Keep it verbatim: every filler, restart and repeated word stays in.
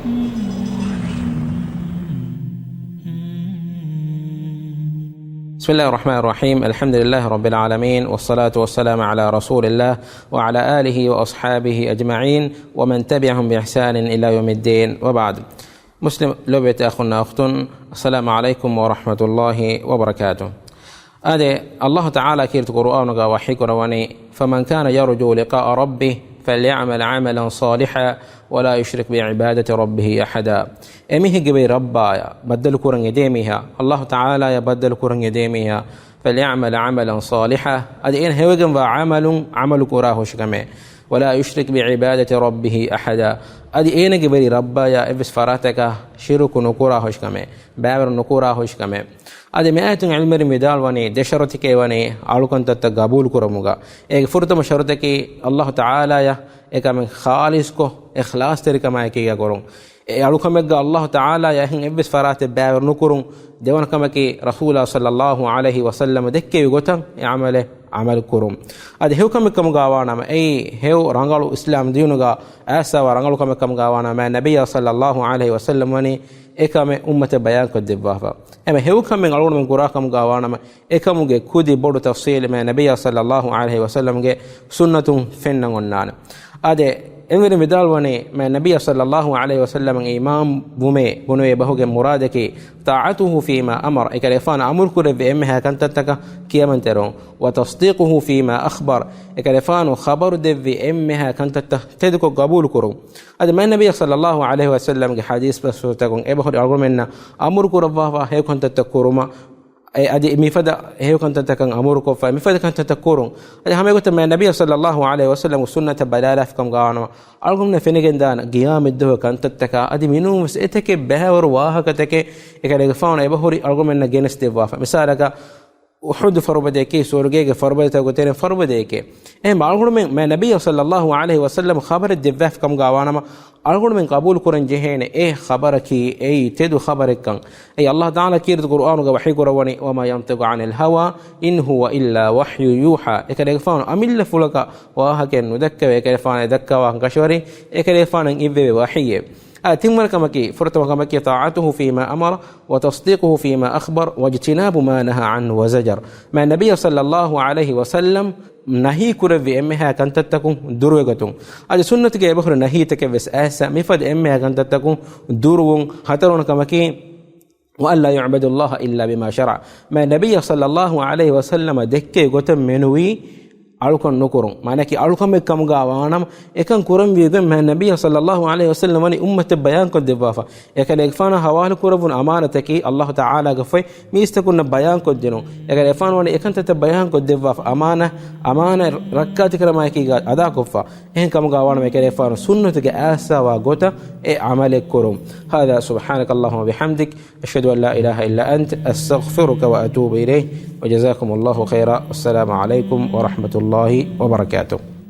بسم الله الرحمن الرحيم. الحمد لله رب العالمين، والصلاة والسلام على رسول الله وعلى آله وأصحابه أجمعين ومن تبعهم بإحسان إلى يوم الدين، وبعد. މުސްލިމް ލޯބިވެތި އަޚުންނާ އުޚްތުން، السلام عليكم ورحمة الله وبركاته. އާދެ، ﷲ ތަޢާލާ ކީރިތި ޤުރުއާނުގަ ވަޙީ ކުރައްވަނީ، فمن كان يرجو لقاء ربه فليعمل عملا صالحا ولا يشرك بعبادة ربه أحدا. އެމީހެއްގެ ވެރި ރައްބާޔަށް ބައްދަލު ކުރަން އެދޭ މީހާ، ﷲ ތަޢާލާޔަށް ބައްދަލު ކުރަން އެދޭ މީހާ، فليعمل عملا صالحا، އަދި އޭނަ ހެޔޮވެގެންވާ ޢަމަލުން ޢަމަލު ކުރާ ހުށިކަމެއް، ولا يشرك بعبادة ربه أحدا، އަދި އޭނަގެ ވެރި ރައްބާޔާ އެއްވެސް ފަރާތަކަށް ޝިރުކު ނުކުރާ ހުށިކަމެއް، ބައިވެރި ނުކުރާ ހުށިކަމެއް. އަދި މި އާޔަތުން ޢިލްމުވެރިން ވިދާޅުވަނީ ދެ ޝަރުތަކީ ވަނީ އަޅުކަންތައްތައް ގަބޫލު ކުރުމުގަ. އޭގެ ފުރަތަމަ ޝަރުތަކީ ﷲ ތަޢާލާޔަށް އެކަމެއް ޚާލިޞްކޮށް، އިޚްލާޞްތެރިކަމާއެކީގަ ކުރުން. އެ އަޅުކަމެއްގަ ﷲ ތަޢާލާޔާ އެހެން އެއްވެސް ފަރާތެއް ބައިވެރި ނުކުރުން. ދެވަނަ ކަމަކީ، ރަސޫލާ ޞައްލައްލާހު ޢަލައިހި ވަސައްލަމަ ދެއްކެވި ގޮތަށް އެ ޢަމަލެއް ޢަމަލު ކުރުން. އަދި ހެޔޮކަމެއްކަމުގަ ވާނަމަ، އެއީ ހެޔޮ ރަނގަޅު އިސްލާމް ދީނުގަ އައިސްފަވާ ރަނގަޅު ކަމެއްކަމުގަ ވާނަމަ، ނަބިއްޔާ ޞައްލައްލާހު ޢަލައިހި ވަސައްލަމް ވަނީ އެކަމެއް އުއްމަތަށް ބަޔާންކޮށްދެއްވާފަ. އެމެ ހެޔޮކަމެއް އަޅުގަނޑުމެން ކުރާކަމުގަ ވާނަމަ، އެކަމުގެ ކުދި ބޮޑު ތަފްޞީލެއް މާތް ނަބިއްޔާ ޞައްލައްލާހު ޢަލައިހި ވަސައްލަމްގެ ސުންނަތުން ފެންނަން އޮންނާނެ. އާދެ، އެންވެރިން ވިދާޅުވަނީ، މާތް ނަބިއްޔާ ޞައްލައްލާހު ޢަލައިހި ވަސައްލަމަށް އީމާން ވުމޭ ބުނެވޭ ބަހުގެ މުރާދަކީ، طاعته فيما أمر، އެކަލޭގެފާނު އަމުރު ކުރެއްވި އެންމެހާ ކަންތައްތަކަށް ކިޔަމަންތެރިވުން، وتصديقه فيما أخبر، އެކަލޭގެފާނު ޚަބަރު ދެއްވި އެންމެހާ ކަންތައްތައް ތެދުކޮށް ގަބޫލު ކުރުން. އަދި މާތް ނަބިއްޔާ ޞައްލައްލާހު ޢަލައިހި ވަސައްލަމްގެ ޙަދީޘް ބަސްފުޅުތަކުން އެބަހުރި އަޅުގަނޑުމެންނަށް އަމުރު ކުރައްވާފަ ހެޔޮ ކަންތައްތައް ކުރުމަށް، އެ، އަދި މިފަދަ ހެޔޮ ކަންތައްތަކަށް އަމުރުކޮށްފަ، މިފަދަ ކަންތައްތައް ކުރުން. އަދި ހަމައެގޮތަށް މާތް ނަބިއްޔާ ޞައްލައްލާހު ޢަލައިހި ވަސައްލަމްގެ ސުންނަތަށް ބަލާލާފިކަމުގަ ވާނަމަ، އަޅުގަނޑުމެންނަށް ފެނިގެންދާނެ ގިޔާމަތްދުވަހު ކަންތައްތަކާ އަދި މިނޫންވެސް އެތަކެއް ބައިވަރު ވާހަކަތަކެއް އެކަލޭގެފާނު އެބަހުރި އަޅުގަނޑުމެންނަށް ގެނެސްދެއްވާފަ. މިސާލަކަށް، އުޙުދު ފަރުބަދައަކީ ސުވަރުގޭގެ ފަރުބަދަތަކުގެ ތެރެއިން ފަރުބަދައެކޭ. އެހެން އަޅުގަނޑުމެން މާތް ނަބިއްޔާ ޞައްލައްލާހު ޢަލައިހި ވަސައްލަމް ޚަބަރެއް ދެއްވާފިކަމުގަ ވާނަމަ، އަޅުގަނޑުމެން ޤަބޫލު ކުރަން ޖެހޭނެ އެ ޚަބަރަކީ އެއީ ތެދު ޚަބަރެއްކަން. އެއީ ﷲ ތަޢާލާ ކީރިތި ޤުރުއާނުގަ ވަޙީ ކުރައްވަނީ، وما ينطق عن الهوى إن هو إلا وحي يوحى. އެކަލޭގެފާނު އަމިއްލަފުޅަކަށް ވާހަކައެއް ނުދައްކަވޭ، އެކަލޭގެފާނު އެ ދައްކާ ވާހަކަ ކަށަވަރީ އެކަލޭގެފާނަށް އިއްވެވޭ ވަޙީއެއް. އާ، ތިންވަނަ ކަމަކީ، ފުރަތަމަ ކަމަކީ، طاعته فيما أمر وتصديقه فيما أخبر واجتناب ما نهى عنه وزجر. މާތް ނަބިއްޔާ ޞައްލައްލާހު ޢަލައިހި ވަސައްލަމް ނަހީ ކުރެއްވި އެންމެހާ ކަންތައްތަކުން ދުރުވެގަތުން. އަދި ސުންނަތުގެ އެބަހުރި ނަހީތަކެއްވެސް އައިސްފަ، މިފަދަ އެންމެހާ ކަންތައްތަކުން ދުރުވުން. ހަތަރުވަނަ ކަމަކީ، وأن لا يعبد الله إلا بما شرع. މާތް ނަބިއްޔާ ޞައްލައްލާހު ޢަލައިހި ވަސައްލަމަށް ދެއްކެވި ގޮތަށް މެނުވީ އަޅުކަން ނުކުރުން. މާނައަކީ އަޅުކަމެއް ކަމުގަ ވާނަމަ، އެކަން ކުރަންވީ ގޮތް މާތް ނަބިއްޔާ ޞައްލައްލާހު ޢަލައިހި ވަސައްލަމް ވަނީ އުއްމަތަށް ބަޔާންކޮށްދެއްވާފަ. އެކަލޭގެފާނަށް ހަވާލު ކުރެވުނު އަމާނަތަކީ ﷲ ތަޢާލާގެ ފޮތް މީސްތަކުންނަށް ބަޔާންކޮށްދިނުން. އެކަލޭގެފާނު ވަނީ އެކަންތައްތައް ބަޔާންކޮށްދެއްވާފަ. އަމާނަ، އަމާނަ ރައްކާތެރިކަމާއެކީގަ އަދާކޮށްފަ. އެހެން ކަމުގަ ވާނަމަ އެކަލޭގެފާނު ސުންނަތުގެ އައިސްފަވާ ގޮތަށް އެ ޢަމަލެއް ކުރުން. هذا سبحانك اللهم وبحمدك أشهد أن لا إله إلا أنت أستغفرك وأتوب إليك وجزاكم الله خيرا. السلام عليكم ورحمة الله وبركاته.